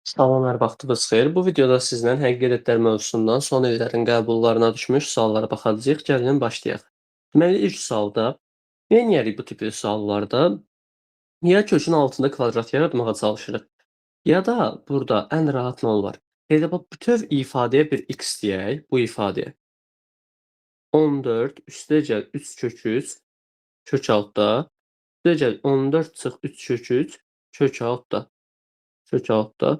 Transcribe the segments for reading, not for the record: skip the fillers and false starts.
Salam, hər vaxtınız xeyir. Bu videoda sizlə həqiqi ədədlər mövzusundan son illərin qəbullarına düşmüş suallara baxacağıq. Gəlin başlayaq. Deməli, ilk sualda nə edirik bu tipli suallarda? Ya kökün altında kvadrat yaratmağa çalışırıq, ya da burada ən rahat nə olar? Elə bax, bütöv ifadəyə bir x deyək, bu ifadəyə. 14 üstəgəl 3 kök 3 kök altda, üstəgəl 14 çıx 3 kök 3 kök altda, kök altda.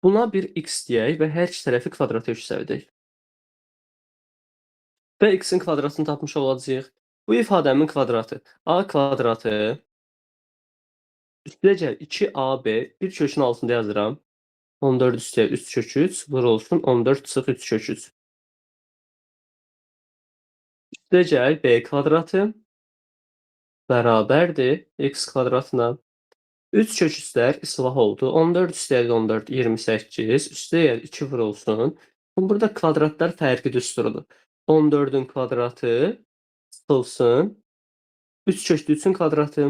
Buna bir x deyək və hər iki tərəfi kvadrata yüksəldək. Və x-in kvadratını tapmış olacağıq. Bu ifadəmin kvadratı a kvadratı üstəgəl 2ab bir kökün altında yazıram. 14 üstəgəl 3 kök 3 vurulsun 14 çıx 3 kök 3. Üstəgəl b kvadratı bərabərdir x kvadratına. 3 kök 3-lər islah oldu. 14 üstəgəl 14 28 üstəgəl 2 vurulsun. Burada kvadratlar fərqi düsturudur. 14-ün kvadratı çıxılsın. 3 kök 3-ün kvadratı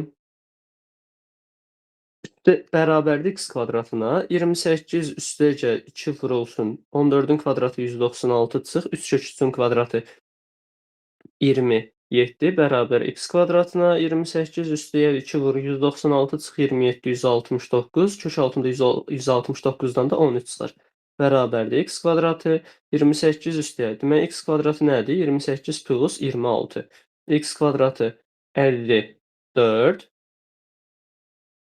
bərabərdir x kvadratına. 28 üstəgəl 2 vurulsun. 14-ün kvadratı 196 çıx. 3 kök 3-ün kvadratı 27 bərabər x kvadratına. 28 üstəgəl 2 vur 196 çıx 27 169. Kök altında 169-dan da 13 çıxar. Bərabərdir x kvadratı 28 üstəgəl. Demək x kvadratı nədir? 28 plus 26. X kvadratı 54.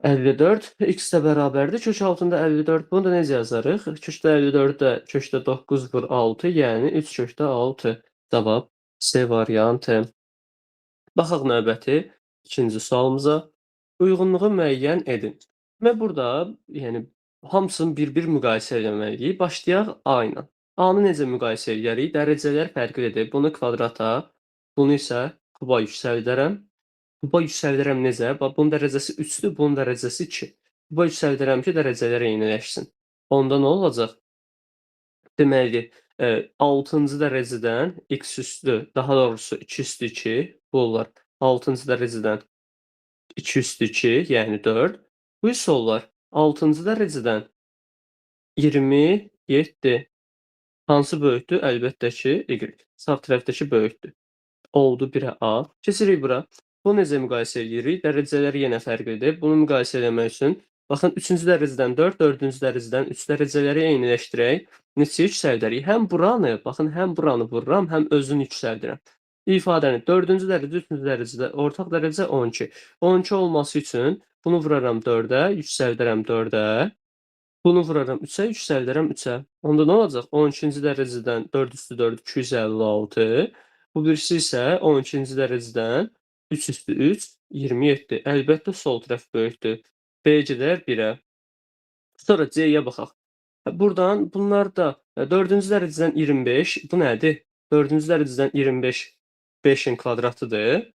54 x də bərabərdir. Kök altında 54. Bunu da necə yazarıq? Kökdə 54-də kökdə 9 vur 6, yəni 3 kökdə 6. Cavab C variantı. Baxaq növbəti ikinci sualımıza. Uyğunluğu müəyyən edin. Və burada, yəni hamısını bir-bir müqayisə eləməliyik. Başlayaq A ilə. A-nı necə müqayisə edərik? Dərəcələr fərqlidir. Bunu kvadrata, bunu isə kuba yüksəldərəm. Kuba yüksəldərəm necə? Bax, bunun dərəcəsi 3-dür, bunun dərəcəsi 2. Kuba yüksəldərəm ki, dərəcələr eyniləşsin. Onda nə olacaq? Deməli, 6-cı dərəcədən x üstü, daha doğrusu 2 üstü 2, bu olar 6-cı dərəcədən 2 üstü 2, yəni 4. Bu isə olar 6-cı dərəcədən 27. Hansı böyükdür? Əlbəttə ki, y. Sağ tərəfdəki böyükdür. Oldu 1-ə A. Keçirik bura. Bunu necə müqayisə edirik? Dərəcələr yenə fərqlidir. Bunu müqayisə eləmək üçün baxın 3-cü dərəcədən 4, 4-cü dərəcədən 3 dərəcələri eyniləşdirək. Neçəyə yüksəldərik? Həm buranı, baxın, həm buranı vururam, həm özünü yüksəldirəm. İfadəni 4-cü dərəcə, 3-cü dərəcədə ortaq dərəcə 12. 12 olması üçün bunu vuraram 4-ə, yüksəldərəm 4-ə. Bunu vuraram 3-ə, yüksəldərəm 3-ə. Onda nə olacaq? 12-ci dərəcədən 4 üstü 4, 256. Bu birisi isə 12-ci dərəcədən 3 üstü 3, 27. Əlbəttə sol tərəf böyükdür. B gedər 1-ə. Sonra C-yə baxaq. Buradan bunlar da 4-cü dərəcədən 25. Bu nədir? 4-cü dərəcədən 25 5-in kvadratıdır.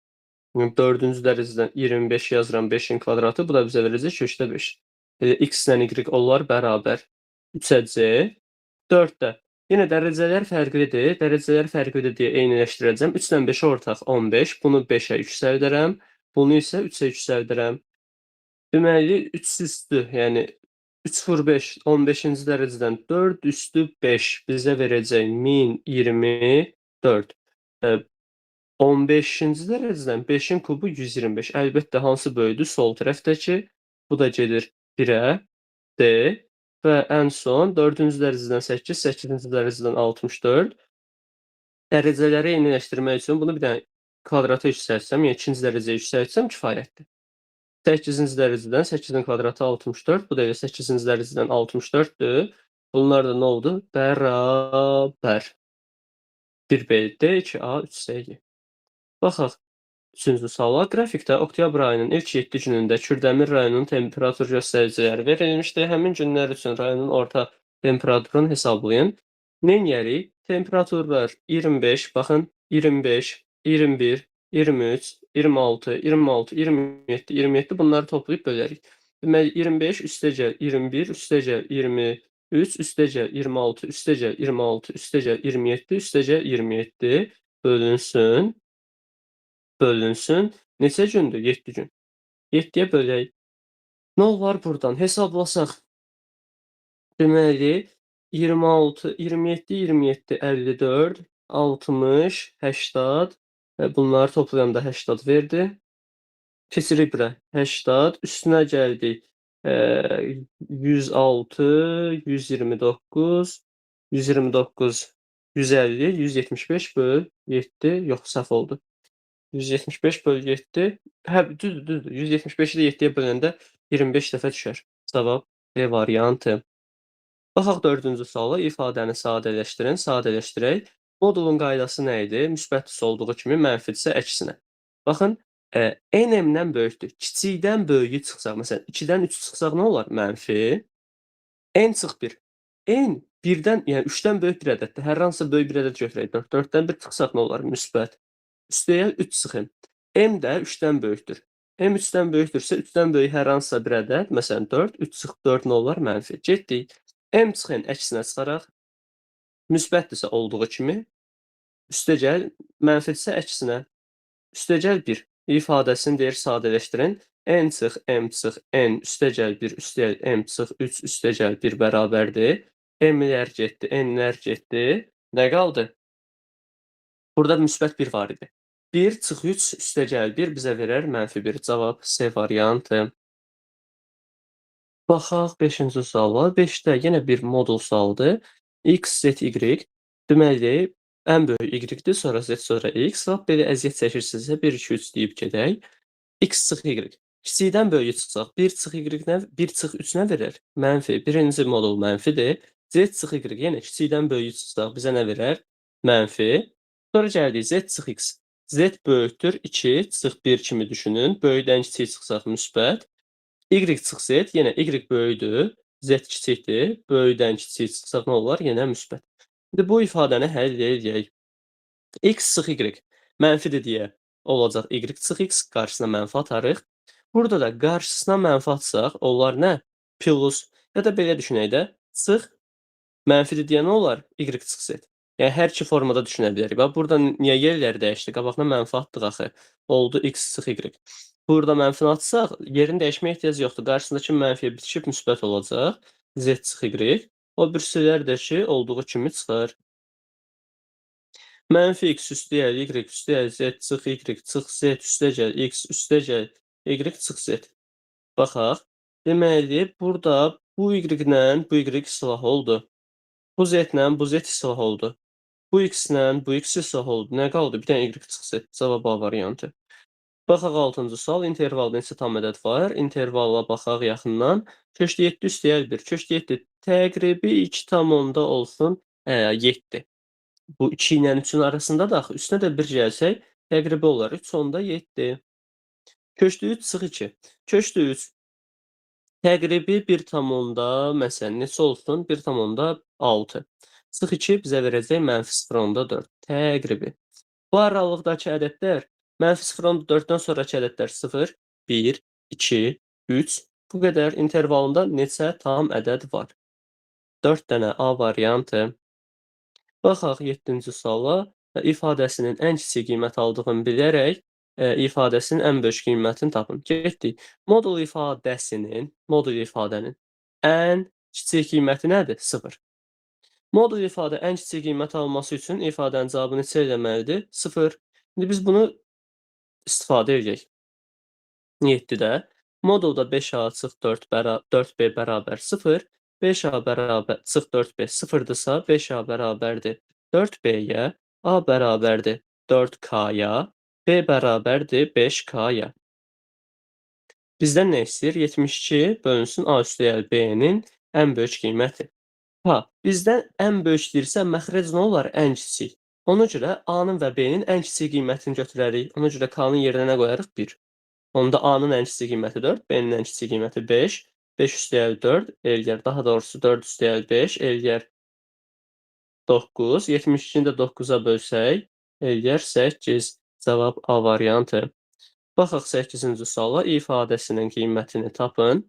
4-cü dərəcədən 25 yazıram 5-in kvadratı. Bu da bizə verəcək kökdə 5. X ilə Y onlar bərabər. 3-ə C. 4-də. Yenə dərəcələr fərqlidir. Dərəcələr fərqlidir deyə eyniləşdirəcəm. 3 ilə 5-ə ortaq 15. Bunu 5-ə yüksəldərəm. Bunu isə 3-ə yüksəldərəm. Deməli, 3 üstü, yəni 3 vur 5, 15-ci dərəcədən 4 üstü 5 bizə verəcək 1024. 15-ci dərəcədən 5-in kubu 125. Əlbəttə, hansı böyüdür? Sol tərəfdəki. Bu da gedir 1-ə, D. Və ən son 4-cü dərəcədən 8, 8-ci dərəcədən 64. Dərəcələri eyniləşdirmək üçün bunu bir dənə kvadrata yüksəltsəm, yəni 2-ci dərəcəyə yüksəltsəm kifayətdir. 8-ci dərəcədən 8-in kvadratı 64. Bu da elə 8-ci dərəcədən 64-dür. Bunlar da nə oldu? Bərabər. 1B, D, 2A, 3C. Baxaq. Üçüncü suala. Qrafikdə oktyabr ayının ilk 7 günündə Kürdəmir rayonunun temperatur göstəriciləri verilmişdir. Həmin günlər üçün rayonun orta temperaturunu hesablayın. Nə edərik? Temperaturlar 25, baxın, 25, 21, 23, 26, 26, 27, 27 bunları toplayıb bölərik. Deməli 25 üstəgəl 21 üstəgəl 23 üstəgəl 26 üstəgəl 26 üstəgəl 27 üstəgəl 27 bölünsün. Bölünsün. Neçə gündür? 7 gün. 7-yə bölək. Nə olar buradan? Hesablasaq. Deməli, 26, 27, 27, 54, 60, 80. Bunları toplayanda 80 verdi. Keçirik bura. 80. Üstünə gəldik. 106, 129, 129, 150, 175 böl 7, yox, səhv oldu. 175 böl 7, hə, düzdür, düzdür. 175-i də 7-yə böləndə 25 dəfə düşər. Cavab B variantı. Baxaq 4-cü suala, ifadəni sadələşdirin, sadələşdirək. Modulun qaydası nə idi? Müsbətdirsə olduğu kimi, mənfidirsə əksinə. Baxın, N M-dən böyükdür. Kiçikdən böyüyü çıxsaq, məsələn, 2-dən 3 çıxsaq nə olar? Mənfi. N çıx 1. N 1-dən, yəni 3-dən böyük bir ədəddir. Hər hansısa böyük bir ədəd götürək. 4. 4-dən 1 çıxsaq nə olar? Müsbət. Üstəyə 3 çıxım. M də 3-dən böyükdür. M 3-dən böyükdürsə, 3-dən böyük hər hansısa bir ədəd, məsələn 4, 3 çıx 4 nə olar? Mənfi. Getdik. M çıx N əksinə çıxaraq, müsbətdirsə olduğu kimi, üstəgəl mənfidirsə əksinə, üstəgəl 1 ifadəsini deyir sadələşdirin. N çıx M çıx N üstəgəl 1 üstəgəl M çıx 3 üstəgəl 1 bərabərdir. M-lər getdi, N-lər getdi. Nə qaldı? Burada müsbət 1 var idi. 1 çıx 3 üstəgəl 1 bizə verər mənfi 1. Cavab C variantı. Baxaq 5-ci suala. 5-də yenə bir modul sualıdır. X, Z, Y. Deməli, ən böyük Y-dir, sonra Z, sonra X. Lap belə əziyyət çəkirsinizsə 1, 2, 3 deyib gedək. X çıx Y. Kiçikdən böyüyü çıxsaq 1 çıx Y nə, 1 çıx 3 nə verər? Mənfi. Birinci modul mənfidir. Z çıx Y yenə kiçikdən böyüyü çıxsaq bizə nə verər? Mənfi. Sonra gəldik Z çıx X. Z böyükdür 2 çıx 1 kimi düşünün. Böyükdən kiçik çıxsaq müsbət. Y çıx Z, yenə Y böyükdür, Z kiçikdir. Böyükdən kiçik çıxsaq nə olar? Yenə müsbət. İndi bu ifadəni həll edək. X çıx Y mənfidir deyə olacaq Y çıx X, qarşısına mənfi atarıq. Burada da qarşısına mənfi atsaq, onlar nə? Plus. Ya da belə düşünək də, çıx mənfidir deyə nə olar? Y çıx Z. Yəni, hər iki formada düşünə bilərik. Bax, burada niyə yerləri dəyişdi? Qabağına mənfi atdıq axı. Oldu X çıx Y. Burada mənfini atsaq, yerini dəyişməyə ehtiyac yoxdur. Qarşısındakı mənfiyə bitişib müsbət olacaq. Z çıx Y. O birisilər də ki, olduğu kimi çıxar. Mənfi X üstəgəl Y üstəgəl Z çıx Y çıx Z üstəgəl X üstəgəl Y çıx Z. Baxaq. Deməli, burada bu Y ilə bu Y islah oldu. Bu Z ilə bu Z islah oldu. Bu X ilə bu X islah oldu. Nə qaldı? Bir dənə Y çıx Z. Cavab A variantı. Baxaq 6-cı sual. İntervalda neçə tam ədəd var? İntervala baxaq yaxından. Kökdə 7 üstəgəl 1. Kökdə 7 təqribi 2 tam onda olsun 7. Bu 2 ilə 3-ün arasında da axı üstünə də 1 gəlsək təqribi olar 3 onda 7. Kökdə 3 çıx 2. Kökdə 3 təqribi 1 tam onda məsələn neçə olsun? 1 tam onda 6. Çıx 2 bizə verəcək mənfi 0,4 təqribi. Bu aralıqdakı ədədlər mənfi 0,4-dən sonrakı ədədlər 0, 1, 2, 3. Bu qədər intervalında neçə tam ədəd var? 4 dənə A variantı. Baxaq 7-ci suala. İfadəsinin ən kiçik qiymət aldığını bilərək ifadəsinin ən böyük qiymətini tapın. Getdik. Modul ifadəsinin, modul ifadənin ən kiçik qiyməti nədir? 0. Modul ifadə ən kiçik qiymət alması üçün ifadənin cavabını neçə eləməlidir? 0. İndi biz bunu istifadə edək. 7-də modulda 5A çıx 4B bərabər 0, 5A bərabər çıx 4B 0-dırsa, 5A bərabərdir 4B-yə, A bərabərdir 4K-ya, B bərabərdir 5K-ya. Bizdən nə istəyir? 72 bölünsün A üstəgəl B-nin ən böyük qiyməti. Ha, bizdən ən böyük deyirsə, məxrəc nə olar? Ən kiçik. Ona görə A-nın və B-nin ən kiçik qiymətini götürərik. Ona görə K-nın yerinə nə qoyarıq? 1. Onda A-nın ən kiçik qiyməti 4, B-nin ən kiçik qiyməti 5. 5 üstəgəl 4 eləyər, daha doğrusu 4 üstəgəl 5 eləyər 9. 72-ni də 9-a bölsək, eləyər 8. Cavab A variantı. Baxaq 8-ci suala. İfadəsinin qiymətini tapın.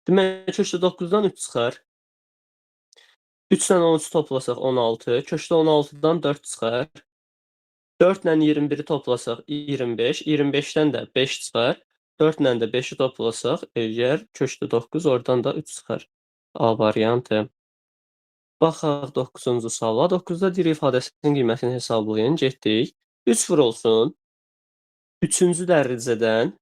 Deməli, kökdə 9-dan 3 çıxar. 3 ilə 13 toplasaq 16, kökdə 16-dan 4 çıxar. 4 ilə 21-i toplasaq 25, 25-dən də 5 çıxar. 4 ilə də 5-i toplasaq eləyər kökdə 9, oradan da 3 çıxar. A variantı. Baxaq 9-cu suala. 9-da deyir ifadəsinin qiymətini hesablayın. Getdik. 3 vurulsun. 3-cü dərəcədən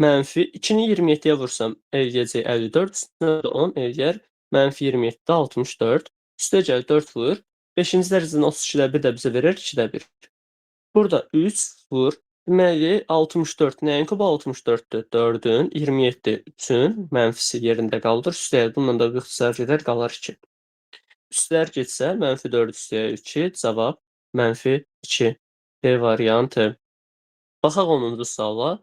mənfi 2-ni 27-yə vursam eləyəcək 54, üstünə də 10 eləyər. Mənfi 27-də 64. Üstəgəl 4 vur. 5-ci dərəcədən 32-də 1 də bizə verir 2-də 1. Burada 3 vur. Deməli 64 nəyin kubu 64-dür? 4-ün, 27 3-ün mənfisi yerində qaldır. Üstəgəl bununla da ixtisar gedər, qalar 2. Üstlər getsə mənfi 4 üstəyə 2, cavab mənfi 2. B variantı. Baxaq 10-cu suala.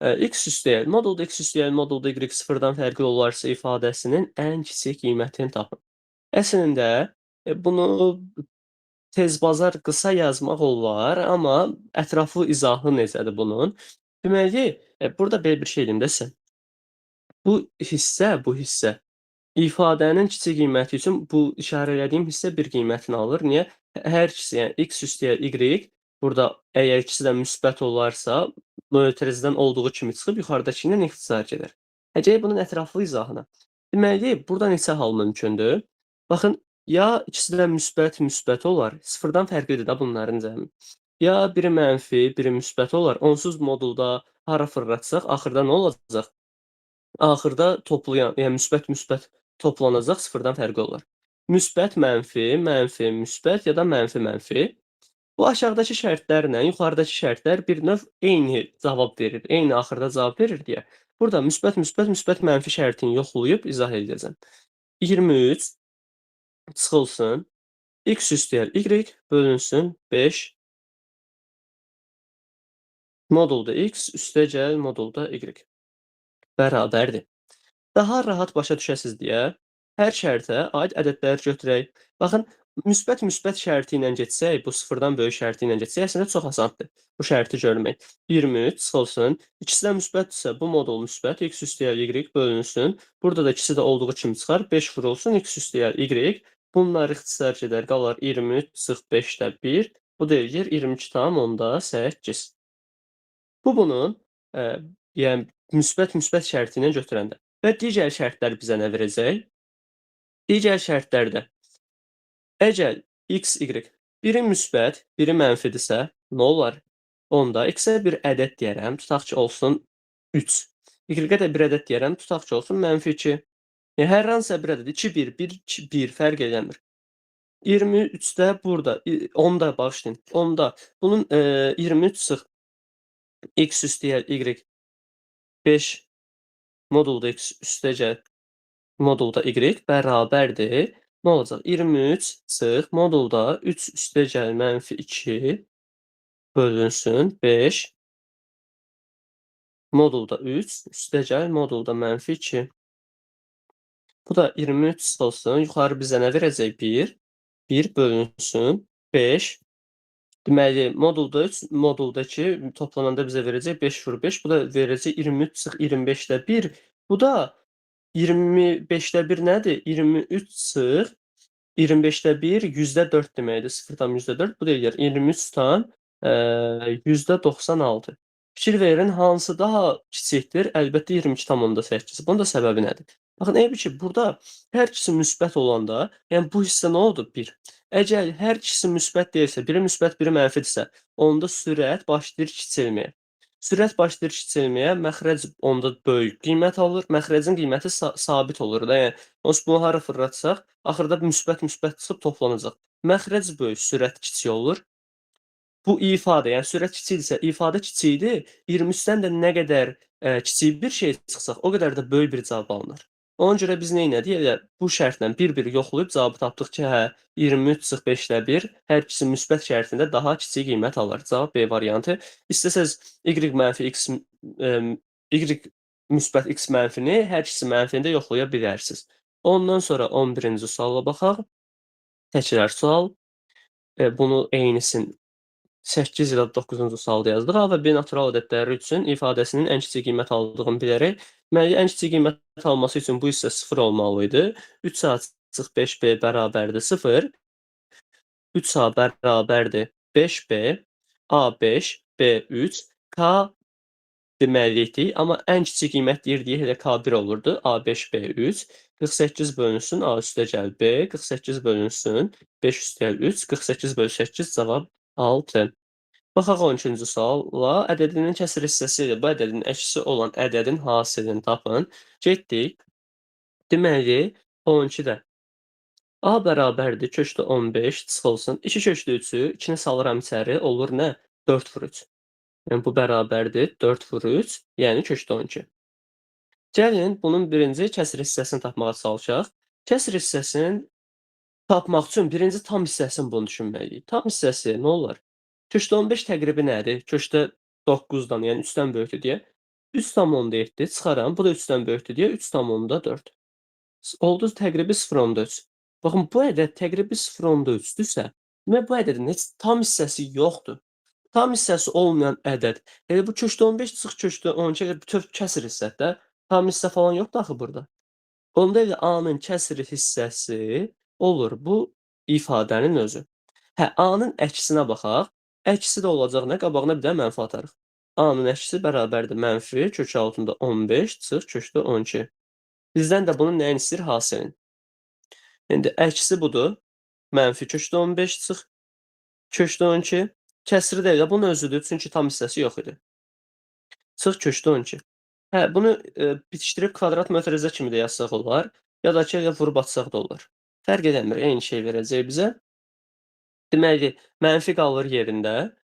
X üstəgəl modulda x üstəgəl modulda y sıfırdan fərqli olarsa ifadəsinin ən kiçik qiymətini tapın. Əslində bunu tez bazar qısa yazmaq olar, amma ətraflı izahı necədir bunun? Deməli, burada belə bir şey deyim də sizə. Bu hissə ifadənin kiçik qiyməti üçün bu işarə elədiyim hissə bir qiymətini alır. Niyə? Hər ikisi, yəni x üstəgəl y burada əgər ikisi də müsbət olarsa, mötərizədən olduğu kimi çıxıb yuxarıdakı ilə ixtisar gedər. Gələk bunun ətraflı izahına. Deməli, burada neçə hal mümkündür? Baxın, ya ikisi də müsbət olar, sıfırdan fərqlidir də bunların cəmi. Ya biri mənfi, biri müsbət olar. Onsuz modulda hara fırlatsaq, axırda nə olacaq? Axırda toplayan, yəni müsbət toplanacaq, sıfırdan fərqli olar. Müsbət, mənfi, mənfi, müsbət ya da mənfi, mənfi. Bu aşağıdakı şərtlərlə yuxarıdakı şərtlər bir növ eyni cavab verir, eyni axırda cavab verir deyə. Burada müsbət, müsbət, müsbət, mənfi şərtini yoxlayıb izah edəcəm. 23 çıxılsın, x üstəgəl y bölünsün 5 modulda x üstəgəl modulda y bərabərdir. Daha rahat başa düşəsiz deyə hər şərtə aid ədədləri götürək. Baxın, müsbət müsbət şərti ilə getsək, bu sıfırdan böyük şərti ilə getsək, əslində çox asandır bu şərti görmək. 23 çıxılsın, ikisi də müsbətdirsə bu modul müsbət, x üstəgəl y bölünsün. Burada da ikisi də olduğu kimi çıxar, 5 vurulsun, x üstəgəl y. Bunlar ixtisar gedər, qalar 23 çıx 5-də 1. Bu da eləyir 22,8. Bu bunun yəni müsbət müsbət şərti ilə götürəndə. Və digər şərtlər bizə nə verəcək? Digər şərtlərdə əgər x, y biri müsbət, biri mənfidirsə, nə olar? Onda x-ə bir ədəd deyərəm, tutaq ki, olsun 3. Y-ə də bir ədəd deyərəm, tutaq ki, olsun mənfi 2. Yəni, hər hansısa bir ədəd, 2, 1, 1, 2, 1 fərq eləmir. 23-də burada, 10-da bağışlayın, 10-da bunun 23 çıx x üstəgəl y 5 modulda x üstəgəl modulda y bərabərdir. Nə olacaq? 23 çıx modulda 3 üstəgəl mənfi 2 bölünsün 5 modulda 3 üstəgəl modulda mənfi 2. Bu da 23 çıxılsın. Yuxarı bizə nə verəcək? 1. 1 bölünsün 5. Deməli, modulda 3, modulda 2 toplananda bizə verəcək 5 vur 5. Bu da verəcək 23 çıx 25-də 1. Bu da 25-də 1 nədir? 23 çıx 25-də 1 %4 deməkdir. 0,4. Bu da eləyir 23 tam %96. Fikir verin, hansı daha kiçikdir? Əlbəttə 22,8. Bunun da səbəbi nədir? Baxın, eybi ki, burada hər ikisi müsbət olanda, yəni bu hissə nə oldu? 1. Əgər hər ikisi müsbət deyilsə, biri müsbət, biri mənfidirsə, onda sürət başlayır kiçilməyə. Sürət başlayır kiçilməyə, məxrəc onda böyük qiymət alır. Məxrəcin qiyməti sabit olur da. Yəni, onsuz bunu hara fırlatsaq, axırda müsbət müsbət çıxıb toplanacaq. Məxrəc böyük, sürət kiçik olur. Bu ifadə, yəni sürət kiçikdirsə, ifadə kiçikdir. 23-dən də nə qədər kiçik bir şey çıxsaq, o qədər də böyük bir cavab alınır. Ona görə biz nə elədik? Elə bu şərtlə bir-bir yoxlayıb cavabı tapdıq ki, hə, 23 çıx 5-də 1 hər ikisi müsbət şərtində daha kiçik qiymət alır. Cavab B variantı. İstəsəz y mənfi x, y müsbət x mənfini, hər ikisi mənfini də yoxlaya bilərsiniz. Ondan sonra 11-ci suala baxaq. Təkrar sual. Bunu eynisini 8 ilə 9-cu sualda yazdıq. A və B natural ədədləri üçün ifadəsinin ən kiçik qiymət aldığını bilərək, deməli, ən kiçik qiymət alması üçün bu hissə 0 olmalı idi. 3A çıx 5B bərabərdir 0. 3A bərabərdir 5B, A5, B3, K deməliydik. Amma ən kiçik qiymət deyir deyə elə K1 olurdu. A5, B3. 48 bölünsün A üstəgəl B, 48 bölünsün 5 üstəgəl 3, 48 bölü 8 cavab 6. Baxaq 12-ci suala. Ədədinin kəsir hissəsi ilə bu ədədin əksi olan ədədin hasilini tapın. Getdik. Deməli, 12-də A bərabərdir kökdə 15 çıxılsın. 2 kökdə 3-ü, 2-ni salıram içəri, olur nə? 4 vur 3. Yəni, bu bərabərdir 4 vur 3, yəni kökdə 12. Gəlin, bunun birinci kəsir hissəsini tapmağa çalışaq. Kəsir hissəsini tapmaq üçün birinci tam hissəsini bunu düşünməliyik. Tam hissəsi nə olar? Kökdə 15 təqribi nədir? Kökdə 9-dan, yəni 3-dən böyükdür deyə. 3,7 çıxaram. Bu da 3-dən böyükdür deyə 3,4. Oldu təqribi 0,3. Baxın, bu ədəd təqribi 0,3-dürsə, demək bu ədədin heç tam hissəsi yoxdur. Tam hissəsi olmayan ədəd. Elə bu kökdə 15 çıx kökdə 12 elə bütöv kəsir hissədir də. Tam hissə falan yoxdur axı burada. Onda elə A-nın kəsir hissəsi olur bu ifadənin özü. Hə, A-nın əksinə baxaq. Əksi də olacaq nə? Qabağına bir də mənfi atarıq. A-nın əksi bərabərdir mənfi kök altında 15 çıx kökdə 12. Bizdən də bunun nəyini istəyir? Hasilini. İndi əksi budur. Mənfi kökdə 15 çıx kökdə 12. Kəsiri də elə bunun özüdür, çünki tam hissəsi yox idi. Çıx kökdə 12. Hə, bunu bitişdirib kvadrat mötərizə kimi də yazsaq olar, ya da ki, elə vurub atsaq da olar. Fərq eləmir, eyni şey verəcək bizə. Deməli, mənfi qalır yerində.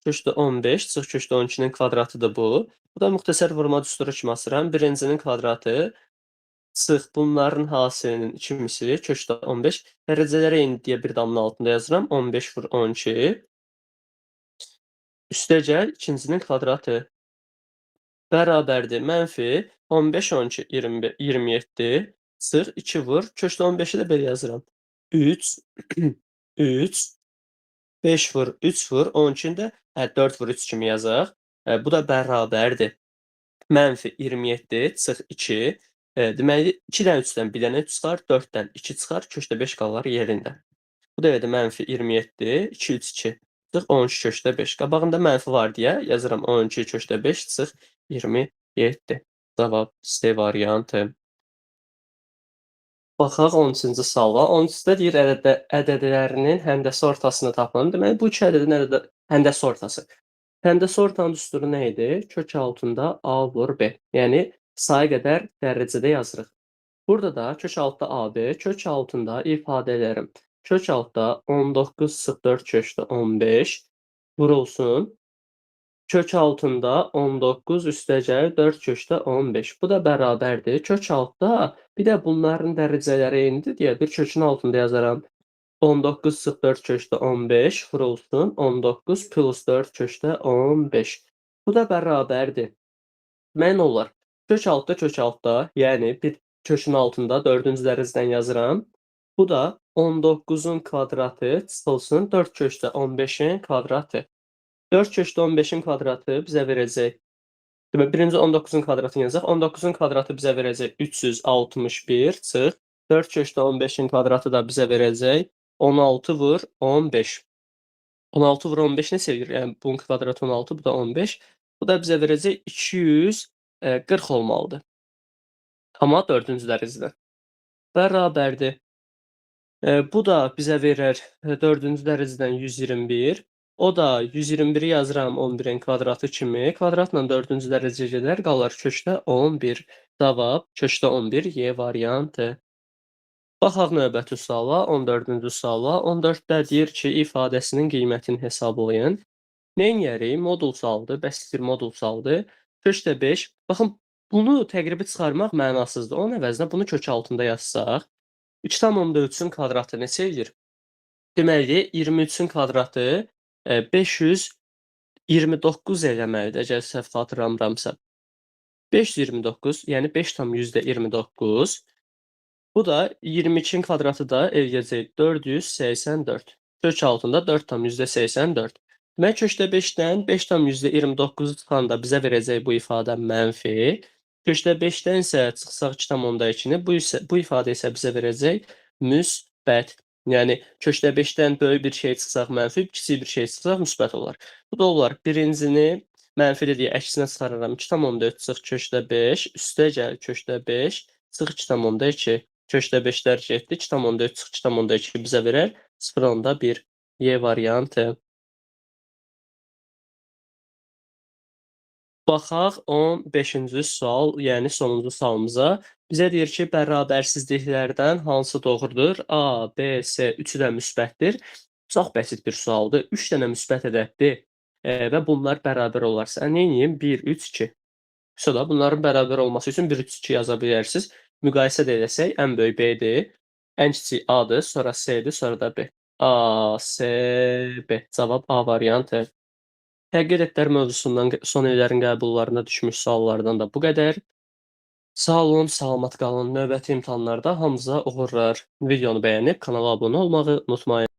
Kökdə 15, çıx kökdə 12-nin kvadratıdır bu. Bu da müxtəsər vurma düsturu kimi asıram. Birincinin kvadratı çıx bunların hasilinin 2 misli kökdə 15. Dərəcələri eyni deyə bir damın altında yazıram. 15 vur 12. Üstəgəl ikincinin kvadratı bərabərdir. Mənfi 15, 12, 27 çıx 2 vur. Kökdə 15-i də belə yazıram. 3, 3, 5 vur, 3 vur, 12-ni də 4 vur 3 kimi yazaq. Bu da bərabərdir. Mənfi 27 çıx 2. Deməli, 2-dən 3-dən bir dənə 3 çıxar, 4-dən 2 çıxar, kökdə 5 qalar yerində. Bu da elədir, mənfi 27, 2, 3, 2, çıx 12 kökdə 5. Qabağında mənfi var deyə yazıram 12 kökdə 5 çıx 27. Cavab C variantı. Baxaq 13-cü suala. 13-də deyir ədədlərinin həndəsi ortasını tapın. Deməli, bu iki ədədin həndəsi ortası. Həndəsi ortanın düsturu nə idi? Kök altında A vur B. Yəni, sayı qədər dərəcədə yazırıq. Burada da kök altda AB, kök altında ifadələrim. Kök altda 19 çıx 4 kökdə 15 vurulsun. Kök altında 19 üstəgəl 4 kökdə 15. Bu da bərabərdir. Kök altda bir də bunların dərəcələri eynidir deyə bir kökün altında yazaram. 19 çıx 4 kökdə 15 vurulsun. 19 plus 4 kökdə 15. Bu da bərabərdir. Demək nə olar? Kök altda, kök altda, yəni bir kökün altında 4-cü dərəcədən yazıram. Bu da 19-un kvadratı çıxılsın 4 kökdə 15-in kvadratı. 4 kökdə 15-in kvadratı bizə verəcək. Demək, birinci 19-un kvadratını yazaq. 19-un kvadratı bizə verəcək 361 çıx. 4 kökdə 15-in kvadratı da bizə verəcək 16 vur 15. 16 vur 15 nə eləyir? Yəni, bunun kvadratı 16, bu da 15. Bu da bizə verəcək 240 olmalıdır. Amma 4-cü dərəcədə. Bərabərdir. Bu da bizə verər 4-cü dərəcədən 121. O da 121-i yazıram 11-in kvadratı kimi. Kvadratla 4-cü dərəcəyə gedər, qalar kökdə 11. Cavab kökdə 11 Y variantı. Baxaq növbəti suala, 14-cü suala. 14-də deyir ki, ifadəsinin qiymətini hesablayın. Neyniyərik? Modul sualıdır, bəsit bir modul sualıdır. Kökdə 5. Baxın, bunu təqribi çıxarmaq mənasızdır. Onun əvəzinə bunu kök altında yazsaq, 3,3-ün kvadratı neçə eləyir? Deməli, 23-ün kvadratı 529 eləməlidir, əgər səhv xatırlamıramsa. 529, yəni 5,29. Bu da 22-nin kvadratı da eləyəcək 484. Kök altında 4,84. Demək, kökdə 5-dən 5,29-u çıxanda bizə verəcək bu ifadə mənfi. Kökdə 5-dən isə çıxsaq 2,2-ni, bu ifadə isə bizə verəcək müsbət. Yəni, kökdə 5-dən böyük bir şey çıxsaq mənfi, kiçik bir şey çıxsaq müsbət olar. Bu da olar. Birincini mənfi deyə əksinə çıxarıram. 2,3 çıx kökdə 5, üstə gəl kökdə 5, çıx 2,2. Kökdə 5-lər getdi. 2,3 çıx 2,2 bizə verər. 0,1. Y variantı. Baxaq 15-ci sual, yəni sonuncu sualımıza. Bizə deyir ki, bərabərsizliklərdən hansı doğrudur? A, B, C üçü də müsbətdir. Çox bəsit bir sualdır. 3 dənə müsbət ədəddir və bunlar bərabər olarsa, nə edeyim? 1, 3, 2. Sonra bunların bərabər olması üçün 1, 3, 2 yaza bilərsiniz. Müqayisə də eləsək, ən böyük B-dir, ən kiçik A-dır, sonra C-dir, sonra da B. A, C, B. Cavab A variantı. Həqiqi ədədlər mövzusundan son illərin qəbullarına düşmüş suallardan da bu qədər. Sağ olun, salamat qalın. Növbəti imtahanlarda hamınıza uğurlar. Videonu bəyənib kanala abunə olmağı unutmayın.